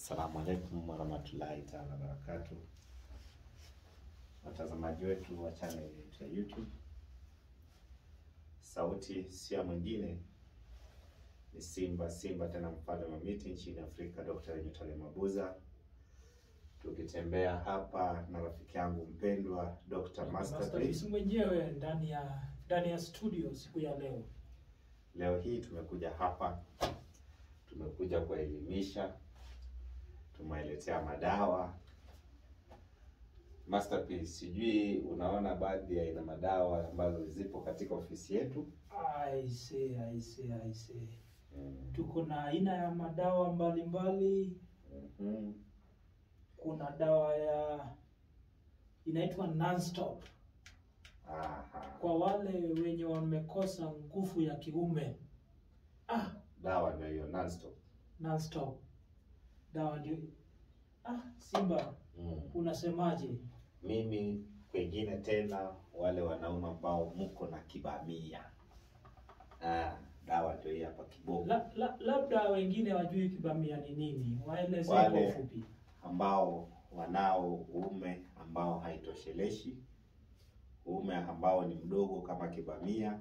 Assalamu alaikum warahmatullahi taala wabarakatuh, watazamaji wetu wa channel yetu ya YouTube. Sauti sio mwingine ni Simba Simba tena mfalme wa miti nchini Afrika, Dr. Nyutale Mabuza, tukitembea hapa na rafiki yangu mpendwa Dr. Masterpiece mwenyewe ndani ya studio siku ya leo. Leo hii tumekuja hapa, tumekuja kuelimisha, tumeletea madawa. Masterpiece, sijui unaona baadhi ya aina madawa ambazo zipo katika ofisi yetu. I see, I see, I see. Tuko na aina ya madawa mbalimbali. Kuna dawa ya inaitwa non-stop. Kwa wale wenye wamekosa nguvu ya kiume. Dawa ndio hiyo non-stop. Non-stop. Dawa ndio. Simba. Unasemaje? Mimi kwengine tena wale wanaume ambao mko na kibamia. Dawa ndio hii hapa kiboko. Labda wengine wajui kibamia ni nini. Waeleze kwa ufupi. Ambao wanao uume ambao haitosheleshi, uume ambao ni mdogo kama kibamia,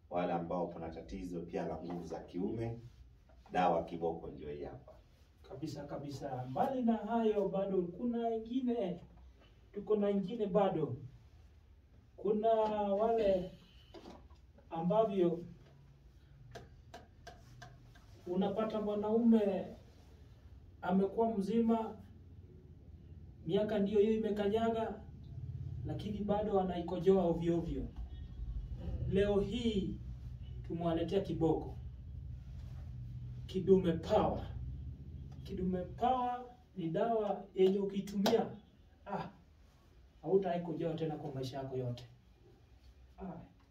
wale ambao kuna tatizo pia la nguvu za kiume, dawa kiboko ndio hii hapa. Kabisa kabisa. Mbali na hayo bado kuna ingine, tuko na ingine bado. Kuna wale ambavyo unapata mwanaume amekuwa mzima, miaka ndio hiyo imekanyaga, lakini bado anaikojoa ovyo ovyo. Leo hii tumwaletea kiboko, Kidume Power. Kidume Power ni dawa yenye ukitumia hautaikojoa tena kwa maisha yako yote.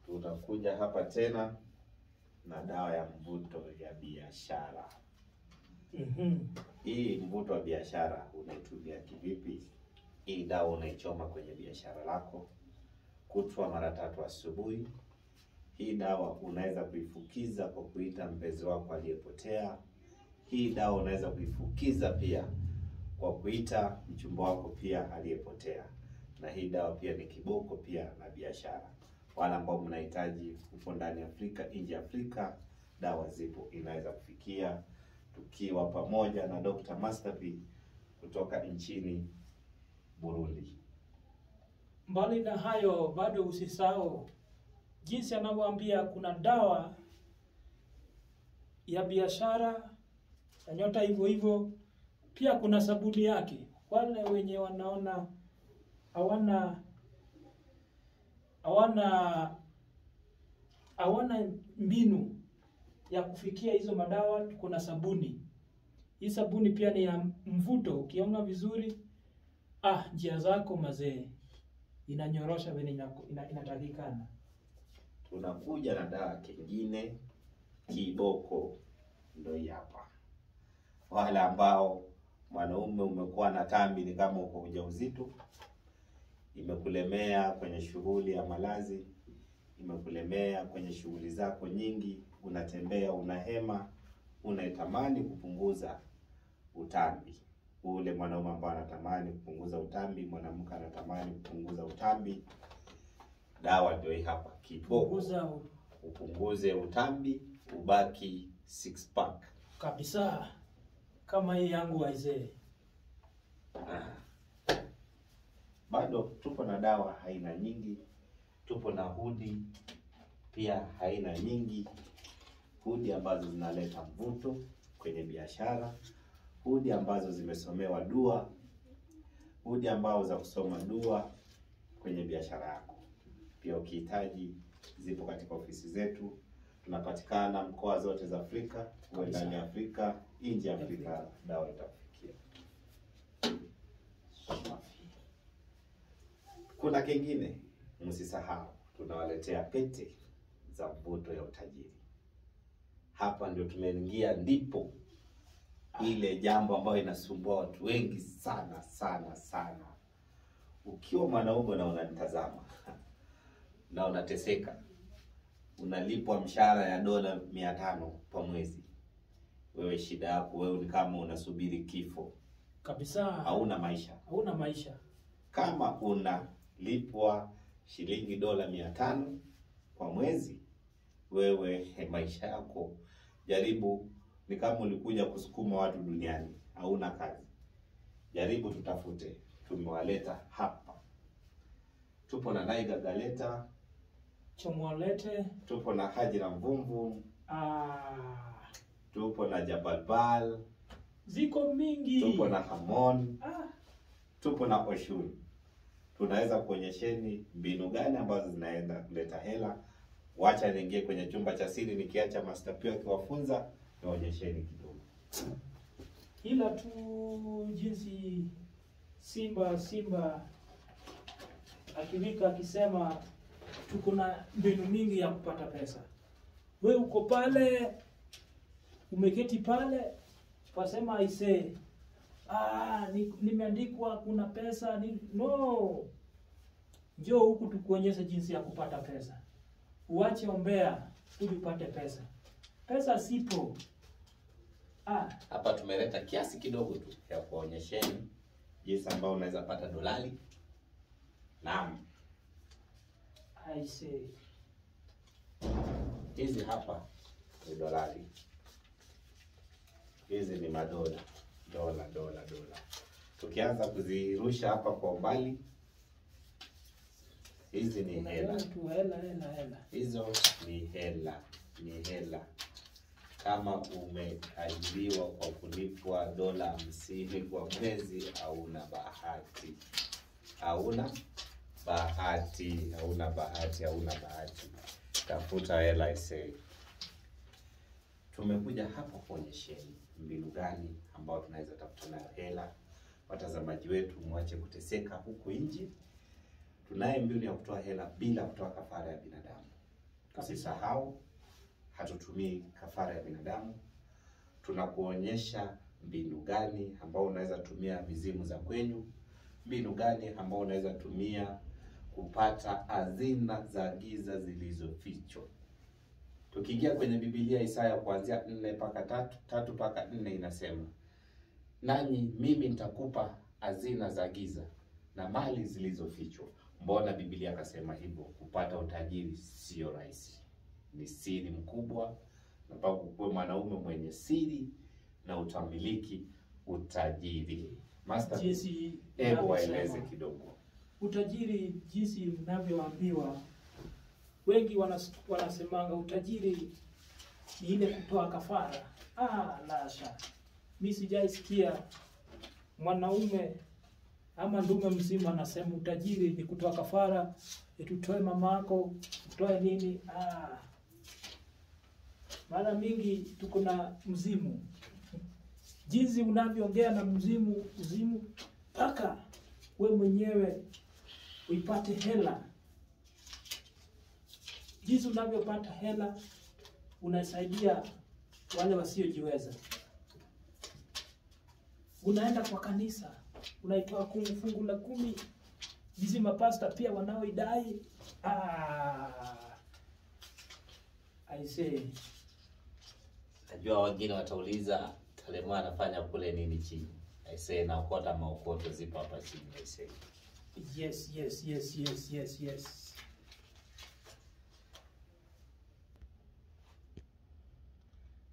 Tutakuja hapa tena na dawa ya mvuto ya biashara. Hii mvuto wa biashara unaitumia kivipi? Hii dawa unaichoma kwenye biashara lako kutwa mara 3 asubuhi. Hii dawa unaweza kuifukiza kwa kuita mpenzi wako aliyepotea. Hii dawa unaweza kuifukiza pia kwa kuita mchumba wako pia aliyepotea. Na hii dawa pia ni kiboko pia na biashara. Wale ambao mnahitaji upo ndani Afrika, nje Afrika, dawa zipo, inaweza kufikia. Tukiwa pamoja na Dr. Masterpiece kutoka nchini Burundi. Mbali na hayo bado usisahau jinsi anavyoambia kuna dawa ya biashara ya nyota hivyo hivyo, pia kuna sabuni yake. Wale wenye wanaona hawana mbinu ya kufikia hizo madawa, kuna sabuni. Hii sabuni pia ni ya mvuto, ukiona vizuri njia zako mazee inanyorosha vile inatakikana. Tunakuja na dawa kingine kiboko ndio hii hapa. Wale ambao mwanaume umekuwa na tambi ni kama uko ujauzito, imekulemea kwenye shughuli ya malazi, imekulemea kwenye shughuli zako nyingi, unatembea unahema, unaitamani kupunguza utambi. Ule mwanaume ambaye anatamani kupunguza utambi, mwanamke anatamani kupunguza utambi, dawa ndio hii hapa kiboko. Upunguze utambi, ubaki 6 pack kabisa kama hii yangu waizee. Bado tupo na dawa haina nyingi, tupo na hudi pia haina nyingi, hudi ambazo zinaleta mvuto kwenye biashara, hudi ambazo zimesomewa dua, hudi ambao za kusoma dua kwenye biashara yako. Pia ukihitaji zipo katika ofisi zetu. Tunapatikana mkoa zote za Afrika, uwe ndani ya Afrika, nje ya Afrika, dawa itakufikia. Kuna kingine msisahau, tunawaletea pete za mvuto ya utajiri. Hapa ndio tumeingia, ndipo ile jambo ambayo inasumbua watu wengi sana sana sana. Ukiwa mwanaume na unanitazama na unateseka, unalipwa mshahara ya $500 kwa mwezi, Wewe shida yako wewe ni kama unasubiri kifo kabisa, hauna maisha. Hauna maisha. Kama unalipwa shilingi $500 kwa mwezi, wewe maisha yako jaribu, ni kama ulikuja kusukuma watu duniani, hauna kazi. Jaribu tutafute, tumewaleta hapa. Tupo na Naiga Galeta, Chomwalete, tupo na Haji na Mvumvu, tupo na Jabalbal, ziko mingi, tupo na Hamon, tupo na Oshun. Tunaweza kuonyesheni mbinu gani ambazo zinaenda kuleta hela. Wacha niingie kwenye chumba cha siri, nikiacha Master Pio akiwafunza, nionyesheni kidogo. Ila tu jinsi Simba akiwika akisema tuko na mbinu mingi ya kupata pesa. We uko pale, umeketi pale, wasema aisee, nimeandikwa kuna pesa no. Njoo huku tukuonyeshe jinsi ya kupata pesa. Uache ombea ili upate pesa. Pesa sipo. Hapa tumeleta kiasi kidogo tu ya kuonyesheni jinsi ambayo unaweza pata dolari. Naam. I see. Hizi hapa ni dolari. Hizi ni madola. Dola, dola, dola. Tukianza kuzirusha hapa kwa umbali, hizi ni hela. Hela, hela, hela. Hizo ni hela, ni hela. Kama umeajiriwa kwa kulipwa $50 kwa mwezi, hauna bahati. Hauna bahati, hauna bahati, hauna bahati. Tafuta hela isee. Tumekuja hapa kuonyesheni mbinu gani ambayo tunaweza tafuta nayo hela. Watazamaji wetu, mwache kuteseka huku nje. Tunaye mbinu ya kutoa hela bila kutoa kafara ya binadamu. Usisahau, hatutumii kafara ya binadamu. Tunakuonyesha mbinu gani ambao unaweza tumia mizimu za kwenyu, mbinu gani ambao unaweza tumia kupata hazina za giza zilizofichwa. Tukiingia kwenye Biblia, Isaya kuanzia 4 mpaka 3, 3 mpaka 4 inasema, nanyi mimi nitakupa hazina za giza na mali zilizofichwa. Mbona Biblia akasema hivyo? Kupata utajiri sio rahisi, ni siri mkubwa. Unapaswa kuwa mwanaume mwenye siri na utamiliki utajiri. Master, jinsi hebu waeleze kidogo utajiri, jinsi mnavyoambiwa. Wengi wanasemanga utajiri ni ile kutoa kafara. Lasha, mimi sijaisikia mwanaume ama ndume mzima anasema utajiri ni kutoa kafara, tutoe mamako, tutoe nini. Mara mingi tuko na mzimu. Jinsi unavyoongea na mzimu mpaka we mwenyewe uipate hela. Jinsi unavyopata hela unasaidia wale wasiojiweza. Unaenda kwa kanisa, unaitoa fungu la 10. Jinsi mapasta pia wanaoidai. I say, najua wengine watauliza Talema anafanya kule nini chini. I say, naokota maokoto zipo hapa chini. I say. Yes, yes, yes, yes, yes, yes.